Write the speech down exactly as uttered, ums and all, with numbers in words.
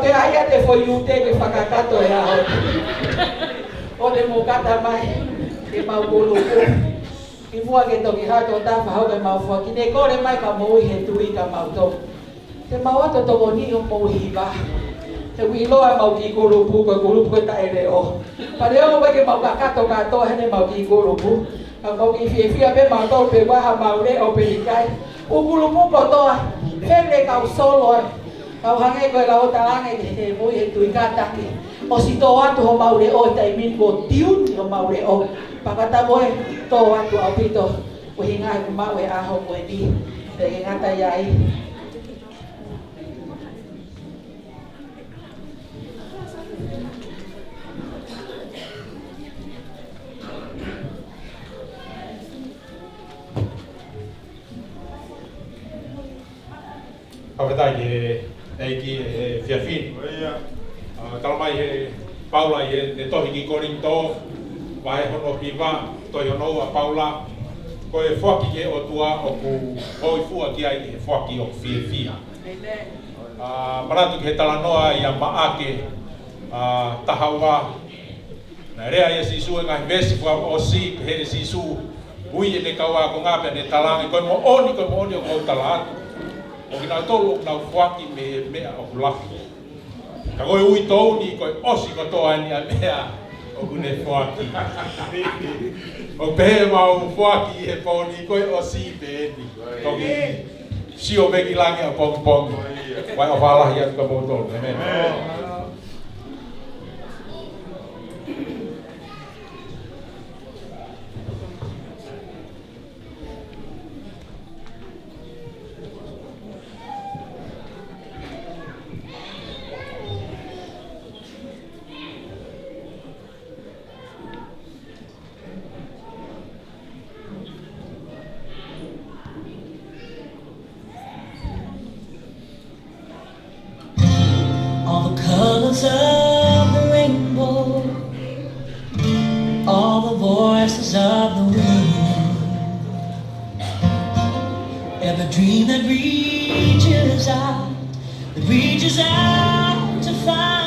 Pea ʻai ʻa e foʻi ute ke fakakakato e ʻaho. ʻOua te mou kata mai ke mau kulupu. Kimuʻa ke toki haʻu ʻo tafa hake ʻemau foaki, ne kole mai ka mou ʻi he tui ka mau tō. Te mau ʻoatu e tokoni ʻo mou hiva. He ʻoku ʻiloa ʻemau kiʻi kulupu, ko e kulupu ko e taʻeleʻo. Pea leʻo mai ke mau kakato kātoa heʻemau kiʻi kulupu. Ka ʻoku mau kiʻi fiefia pē mautolu pe ʻoku ʻi ai haʻamau leʻo pe ʻikai. ʻOku kulupu kotoa, pele kau solo ai. Kau hangē ko e lau ʻo talaange ke mou ʻi he tui kātaki. ʻOsi tō atu homau leʻo he taimi ni, kuo tiuni homau leʻo. Pea ka tau ʻe tō atu ʻaupito. Ko e ʻuhinga he ʻoku mau ʻi he ʻaho ko eni. Pea ʻikai ngata ai. Fakafetaʻi ki he ʻEiki he efiafi ni. ʻA, talamai ʻe Paula ʻi heʻene tohi ki Kolinitō, vahe hono hiva, tohi hono ua ʻa Paula, ko e foaki ki he ʻOtua ʻoku hōifua ki ai ʻi he foaki ʻoku fiefia. ʻA, manatu ki he talanoa ʻia Maʻake, ʻa, taha ua, naʻe lea ai ʻa Sīsū he ngaahi veesi fakaʻosi, pehē ʻe Sīsū, ui ʻene kau ākonga pea ne talaange, ko e moʻoni, ko e moʻoni ʻoku ou tala atu, ko kinautolu ʻoku nau foaki mei he meʻa ʻoku lahi, ka ko e uitou ni ko e ʻosi kotoa eni ʻa e meʻa ʻoku ne foaki. ʻOku pehē ʻemau foaki he pō ni ko e ʻosi pē eni. Toki sio pē ki langi ʻapongipongi. Fai ʻofa lahi atu kia moutolu. ʻĒmeni. All the colors of the rainbow, all the voices of the wind, every dream that reaches out, that reaches out to find